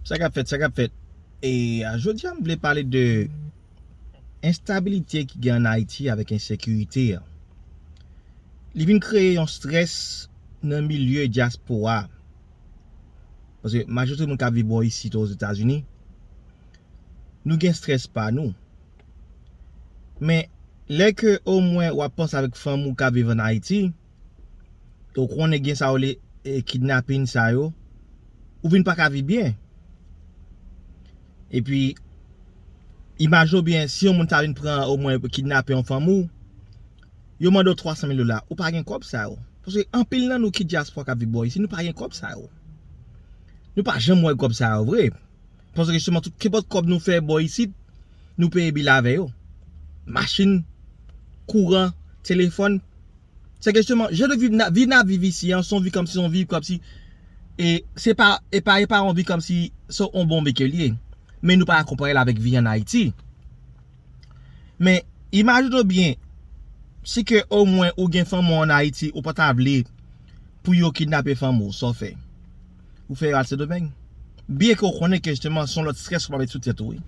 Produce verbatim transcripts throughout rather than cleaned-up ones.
Sa k ap fèt, sa k ap fèt. E a, jodi a, m vle pale de enstabilite ki gen ann Ayiti avèk ensekirite a. Li vin kreye yon strès nan milye dyaspora a. Paske majorite moun k ap viv bò isit Ozetazini, nou gen strès pa nou. Men, lè ke omwen w ap panse avèk fanmi w k ap viv ann Ayiti, ou konnen gen sa yo rele, e, kidnapin sa yo, ou vin pa ka viv byen. Epi, imajine w byen, si yon moun ta vin pran omwen kidnape yon fanmi w, yo mande w twa san mil dola, ou pa gen kòb sa yo. Paske anpil nan nou ki dyaspora k ap viv bò isit, nou pa gen kòb sa yo. Nou pa janm wè kòb sa yo vre. Paske jisteman, tout kenpòt kòb nou fè bò isit, nou peye bil avè yo. Machin, kouran, telefòn. Se ke jisteman, jan de vi n ap, vi n ap viv isi an, se yon vi kòmsi, se yon vi kòmsi, e se pa, e pa, e pa yon vi kòmsi se yon bon vi ke l ye. Men nou pa ka konpare l avèk vi ann Ayiti. Men, imajine w byen, si ke omwen ou gen fanmi w ann Ayiti, ou pa ta vle pou yo kidnape fanmi w, sa w fè? Ou fè yo al Sendomeng. Byen ke w konnen ke jisteman se yon lòt strès w ap met sou tèt ou, wi.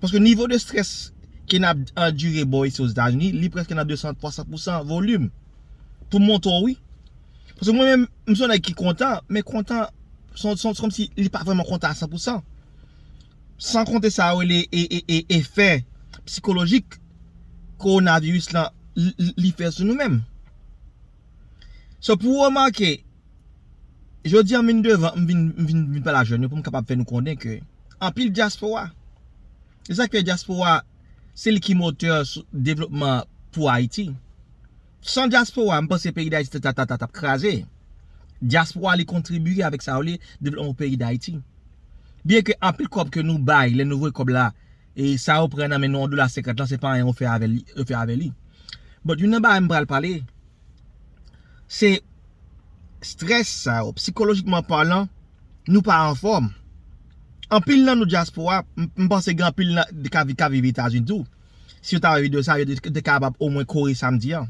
Paske nivo de strès ke n ap andire bò isi Ozetazini, li prèske nan de san, twa san pousan volim. Pou montre w, wi. Paske mwen menm, m se yon nèg ki kontan, men kontan, se, se, se kòmsi li pa vrèman kontan a san pousan. San konte sa yo rele e, e, e, efè sikolojik kowonaviris lan li, li, li fè sou nou menm. So, pou w remake, jodi a m vin devan, m vin, m vin, m vin pale a jèn yo pou m kapab fè nou konnen ke anpil dyaspora, e sa k fè dyaspora, se li ki motè sou devlopman pou Ayiti. San dyaspora, m panse peyi Dayiti ta, ta, ta, t ap kraze. Dyaspora, li kontribye avèk sa yo rele devlopman pou peyi Dayiti. Byen ke anpil kòb ke nou bay, lè nou voye kòb la, e sa yo pran nan men nou, yon dola senkant lan, se pa anyen yo fè avè li, yo fè avè li. But youn nan bagay m pral pale, se strès sa yo, sikolojikman palan, nou pa anfòm. Anpil nan nou dyaspora, m, m panse gen anpil nan, ka, ka viv Etazini tou. Si yo ta wè videyo sa, yo te, te kapab omwen kore sa m di an.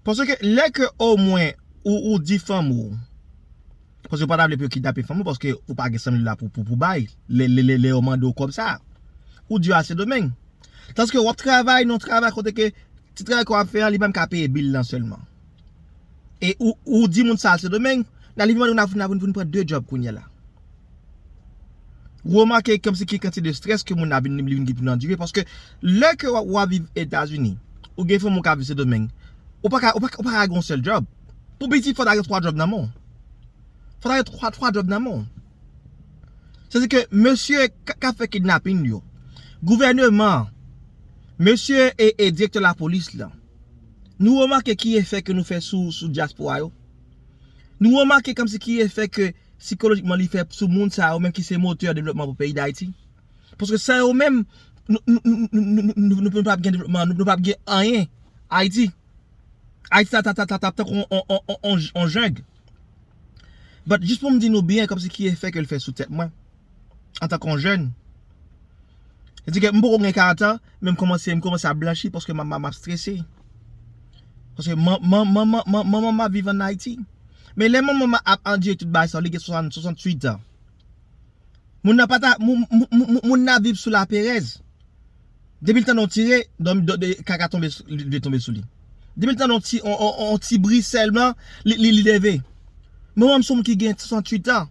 Paske lè ke omwen ou, ou di fanmi w, paske ou pa ta vle pou yo kidnape fanmi w, paske ou pa gen san mil dola pou, pou, pou bay, lè, lè, lè, lè yo mande w kòb sa, ou di yo al Sendomeng. Tandiske w ap travay nan yon travay kote ke ti travay ke w ap fè an, li pa menm ka peye bil lan sèlman. E ou, ou di moun sa al Sendomeng, nan li vin mande w pou n pran de djòb kounye a la. Ou remake kòmsi ki kantite de strès ke moun nan vin, li vin gen pou l andire, paske lè ke w ap, w ap viv Etazini, ou gen fanmi w k ap viv Sendomeng, ou pa ka, ou pa, ou pa ka gen yon sèl djòb. Pou piti, fò w ta gen twa djòb nan men w. Fò w ta gen twa, twa djòb nan men w. Sètadi ke mesye k, k ap fè kidnapin yo, gouvèneman an, mesye e, e direktè lapolis lan, nou remake ki efè ke nou fè sou, sou dyaspora yo? Nou remake kòmsi ki efè ke sikolojikman li fè sou moun sa yo menm ki se motè devlopman pou peyi Dayiti? Paske san yo menm, nou, nou p ap gen devlopman, nou, nou p ap gen anyen. Ayiti, Ayiti ta, ta, ta, ta, ta tankou on, on, on, on, on jeng. But jis pou m di nou byen kòmsi ki efè ke l fè sou tèt mwen, antanke yon jèn. Se di ke m poko gen karant an, men m kòmanse, m kòmanse ap blanchi paske m, m, m ap strese. Paske man, man, man, man, man, manman m ap viv ann Ayiti. Men lè manman m ap andire tout bagay sa yo, li gen swasant, swasanntuit an. Moun nan pa ta, moun, moun, moun, moun nan ap viv sou laperèz. Depi l tande yon tire, dòmi, dò, de, kaka tonbe sou, li, li tonbe sou li. Depi l tande yon ti, on, on, on ti bri sèlman, li, li, li leve. Manman m se yon moun ki gen swasanntuit an.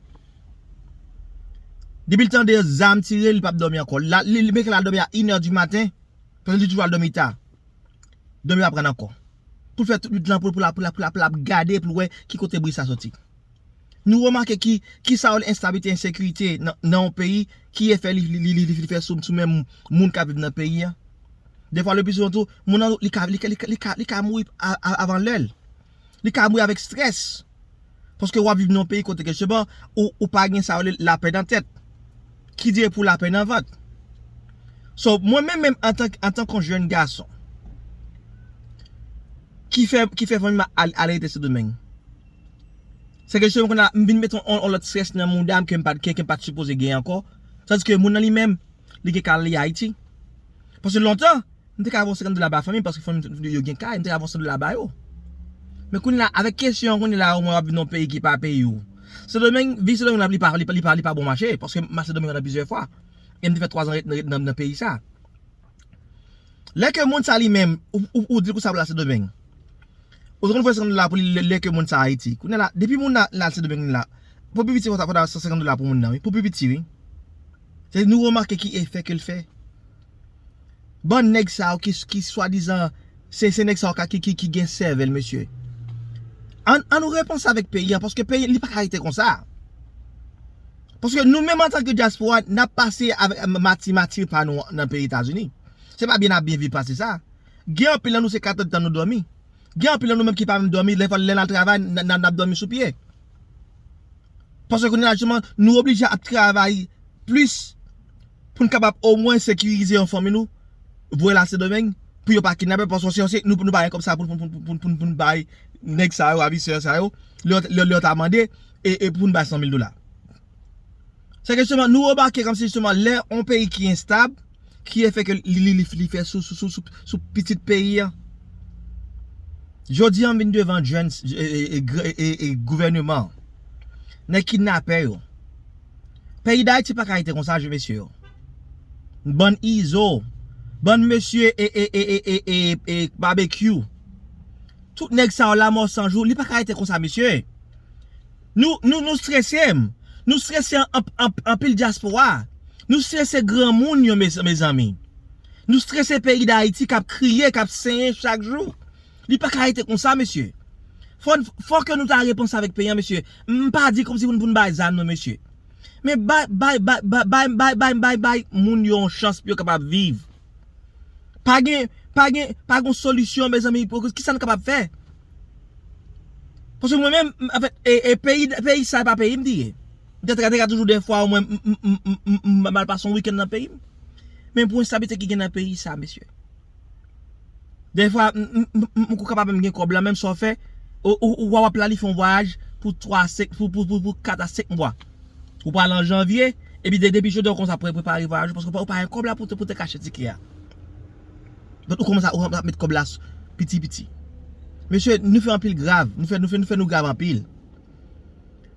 Depi l tande zam tire, li p ap dòmi ankò. La, li, li mete l al dòmi a inè di maten, paske li toujou al dòmi ta. Dòmi pa pran l ankò. Pou l fè tout nwit lan pou l, pou l ap, pou l ap, pou l ap, pou l ap gade, pou l wè ki kote bri sa soti. Nou remake ki, ki sa yo rele enstabilite, ensekirite nan, nan yon peyi, ki efè li, li, li, li, li fè sou, sou menm moun k ap viv nan peyi a. Defwa, le pli souvan tou, moun nan, li ka, li ka, li ka, li ka, li ka mouri a, a, avan lè l. Li ka mouri avèk strès. Paske w ap viv nan yon peyi kote ke jisteman, ou, ou pa gen sa yo rele lapè nan tèt. Ki di pou lapè nan vant. So, mwen menm, menm antan, antanke yon jèn gason, ki fè, ki fè fanmi m al, al rete Sendomeng. Se ke jisteman kounye a, m vin mete yon, yon lòt strès nan mouda m ke m pa t, ke, ke m pa t sipoze gen ankò. Tandis ke moun nan li menm, li gen ka al Ayiti. Paske lontan, m te ka voye senkant dola ba fanmi m, paske fanmi m yo gen kay, m te ka voye san dola ba yo. Men kounye a, avèk kesyon an, kounye a, omwen w ap viv nan yon peyi ki pa peyi w. Sendomeng, vi Sendomeng la, li pa, li pa, li pa, li pa bon mache, paske m al Sendomeng nan plizyè fwa. E m te fè twa zan ret, ret nan, nan peyi sa. Lè ke moun sa li menm, ou, ou, ou di l konsa pou l al Sendomeng. Ou konn fè san dola pou li lè, lè ke moun sa Ayiti. Kounye a la, depi moun la, la al Sendomeng la, pou pi piti, fò ta, fò ta san senkant dola pou moun nan, wi. Pou pi piti, wi. Se nou remake ki efè ke l fè. Bann nèg sa yo ki, ki swadizan, se, se nèg sa yo ka, ki, ki, ki gen sèvèl, mesye. Ann, ann nou repanse avèk peyi a, paske peyi, li pa ka rete konsa. Paske nou menm antanke dyaspora, n ap pase avèk mati, mati pa nou nan peyi Etazini. Se pa byen n ap byen viv pase sa. Gen anpil nan nou se katòdtan nou dòmi. Gen anpil nan nou menm ki pa menm dòmi, lè, lè n al travay, n, n, n ap dòmi sou pye. Paske kounye a, jisteman, nou oblije ap travay plis pou n kapab omwen sekirize yon fanmi nou, voye l al Sendomeng, pou yo pa kidnape, paske si, si nou, nou pa gen kòb sa pou, pou, pou, pou, pou, pou n bay nèg sa yo, ravisè sa yo, lè, lè, lè yo ta mande, e, e pou n bay san mil dola. Se ke jisteman, nou remake kòmsi jisteman, lè yon peyi ki enstab, ki e fè ke li, li, li, li fè sou, sou, sou, sou, sou pitit peyi a. Jodi a, m vin devan jèn, e, e, e, e, e, e gouvèneman. Nèg kidnapè yo. Peyi Dayiti pa ka rete konsa, je mesye yo. Bann Izo, bann mesye e, e, e, e, e, e, e Barbecue. Tout nèg sa yo Lanmò San Jou, li pa ka rete konsa, mesye. Nou, nou, nou strese m. Nou strese an, an, an, anpil dyaspora. Nou strese granmoun yo, mez-, mezanmi. Nou strese peyi Dayiti k ap kriye, k ap senyen chak jou. Li pa ka rete konsa, mesye. Fò, fò ke nou ta repanse avèk peyi a, mesye. M pa di kòmsi pou n, pou n bay zam, non, mesye. Men bay, bay, bay, bay, bay, bay, bay, bay, bay moun yo yon chans pou yo kapab viv. Pa gen, pa gen, pa gen solisyon, mezanmi, pou ki sa n kapab fè? Paske mwen menm, m, anfèt, e, e peyi, peyi sa, e pa peyi m li ye. M te, te, te ka toujou dèfwa, omwen, m, m, m, m, m, m, m al pase yon wikenn nan peyi m. Men pou enstabilite ki gen nan peyi sa, mesye. Dèfwa, m, m, m, m, m, ou kapab menm gen kòb la, menm sa w fè, ou, ou, ou w ap planifiye yon vwayaj pou twa, senk, pou, pou, pou, pou kat a senk mwa. Ou pral an janvye, epi de, depi jodi a w konsa pre-, prepare vwayaj ou, paske ou pa, ou pa gen kòb la pou te, pou te kache tikè a. Donk, ou kòmanse, ou ap met kòb la s-, piti, piti. Mesye, nou fè anpil grav, nou fè, nou fè, nou fè nou grav anpil.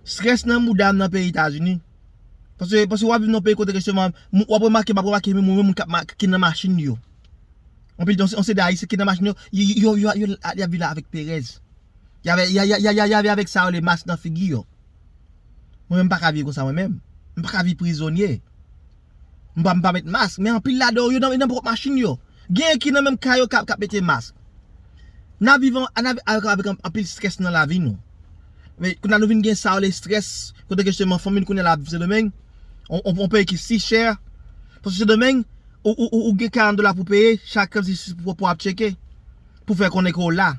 Strès nan mouda m nan peyi Etazini. Paske, paske w ap viv nan peyi kote ke jisteman, mou-, w ap remake, m ap remake, moun, moun, moun k ap ma-, ki nan machin yo. Anpil, yon, yon seri de Ayisyen ki nan machin yo, yo, yo, yo, yo, y ap viv la avèk perèz. Y ap, y a, y a, y a, y a, y a, y a avèk sa yo, le mas nan figi yo. Mwen menm, m pa ka viv konsa, mwen menm. M pa ka viv prizonye. M pa, m pa met mask, men anpil ladan yo, yo nan, yo nan pwòp machin yo. Gen ki nan menm kay yo k ap, k ap mete mask. N ap viv an, n ap, avèk, avèk an, anpil strès nan lavi nou. Men, kounye a nou vin gen sa yo, le strès, kote ke jisteman fanmi n kounye a la ap viv Sendomeng, on, on, on peyi ki si chè. Paske Sendomeng, ou, ou, ou, ou gen karant dola pou peye, chak kòb si, si pou, pou ap tcheke, pou fè konnen ke w la.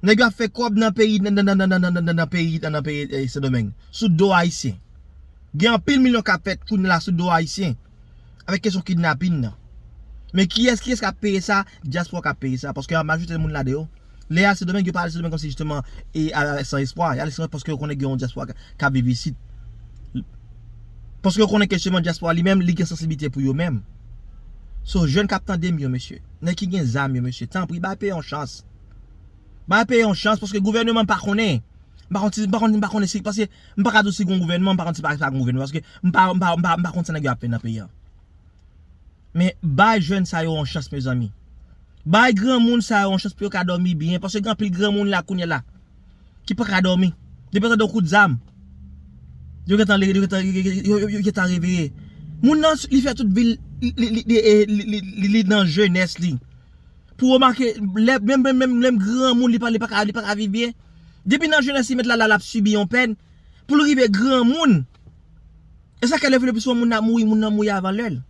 Nèg yo ap fè kòb nan peyi, nan, nan, nan peyi, nan, nan peyi, eh, Sendomeng. Sou do ayisyen. Gen anpil milyon k ap fèt kounye a la sou do ayisyen. Avèk kesyon kidnapin nan. Men kiyès, kiyès k ap peye sa? Dyaspora k ap peye sa. Paske majorite moun ladan yo, lè y al Sendomeng, yo pa al Sendomeng kòmsi jisteman, e, a, a, san espwa. Y al Sendomeng paske yo konnen gen yon dyaspora k, k ap viv isit. Paske yo konnen ke jisteman dyaspora li menm, li gen sansiblite pou yo menm. So, jèn k ap tande m yo, mesye. Nèg ki gen zam yo, mesye. Tanpri, bay peyi yon chans. Bay peyi yon chans, paske gouvèneman pa konnen. M pa konn si, m pa konn, m pa konnen si, paske m pa ka di w si gon gouvènman, m pa konn si pa, pa gon gouvènman, paske m pa, m pa, m pa, m pa konn sa nèg yo ap fè nan peyi an. Men bay jèn sa yo yon chans, mezanmi. Bay granmoun sa yo yon chans pou yo ka dòmi byen, paske gen anpil granmoun la kounye a la ki pa ka dòmi. Depi yo tande yon kout zam, yo gentan, yo gentan, yo, yo, yo, yo gentan reveye. Moun nan, li fè tout vi l, li, li, li, li, li, li, li nan jenès li. Pou remake, lè, menm, menm, menm, menm granmoun, li pa, li pa ka, li pa ka viv byen. Depi nan jenès, li mèt la, la, l ap sibi yon pèn. Pou l rive granmoun. E sa k fè le, le plis souvan moun nan mouri, moun nan mouri avan lè l.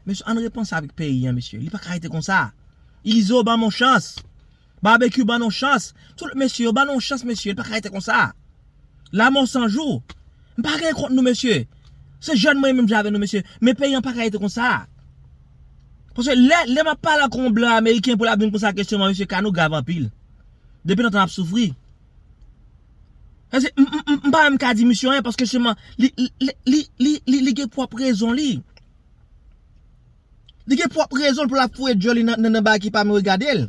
Mesye, ann repanse avèk peyi an, mesye. Li pa ka rete konsa. Izo, ban m yon chans. Barbecue, ban n yon chans. Tout mesye yo, ban n yon chans, mesye. Li pa ka rete konsa. Lanmò San Jou. M pa gen kont nou, mesye. Se jèn mwen menm jan avè nou, mesye. Men peyi an pa ka rete konsa. Paske lè, lè m ap pale ak yon blan ameriken pou l ap di m konsa kesyon an, mesye, ka nou grav anpil. Depi lontan n ap soufri. Paske m, m, m, m pa menm ka di misye anyen, paske jisteman, li, li, li, li, li, li gen pwòp rezon li. Li gen pwòp rezon l pou l ap foure djòl li nan, nan, nan bagay ki pa menm regade l.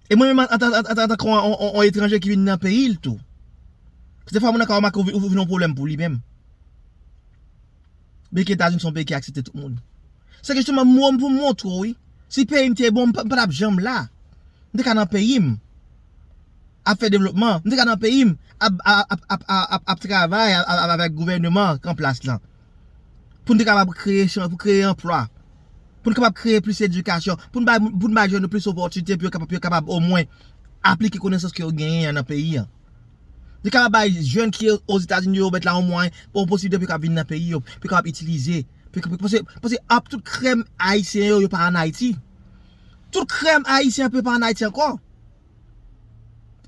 E mwen menm, an, an, an, an, antanke yon, yon, yon, yon etranje ki vin nan peyi l tou. Paske defwa moun nan ka remake ou vin yon pwoblèm pou li menm. Byenke Etazini se yon peyi ki aksepte tout moun. Se ke jisteman m pou m montre w, wi. Si peyi m te bon, m pa t ap janm la. M te ka nan peyi m ap fè devlopman. M te ka nan peyi m ap, ap, ap, ap, ap, ap travay avèk gouvèneman k an plas lan. Pou n te kapab kreye chan, pou kreye anplwa. Pou n kapab kreye plis edikasyon. Pou n bay, pou n bay jèn yo plis opòtinite pou yo kapab, pou yo kapab omwen aplike konesans ke yo genyen an nan peyi an. Li kapab bay jèn ki Ozetazini yo mèt la yon mwayen, yon posiblite pou yo kapab vin nan peyi yo, pou yo kapab itilize. Pou yo kapab, paske, paske ap tout krèm ayisyen yo, yo pa ann Ayiti. Tout krèm ayisyen yo pa ann Ayiti ankò.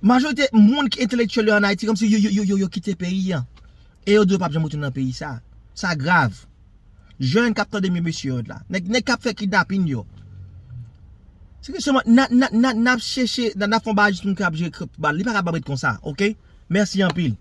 Majorite moun ki entelektyèl yo ann Ayiti, kòmsi yo, yo, yo, yo, yo kite peyi an. E yo di yo p ap janm retounen nan peyi sa. Sa grav. Jèn k ap tande men mesye yo la. Nèg, nèg k ap fè kidnapin yo. Se ke sèlman n ap, n ap, n ap, n ap chèche, n ap, n ap fè yon bagay jis pou n kapab jere bal. Li pa kapab ret konsa, oke? Mèsi anpil.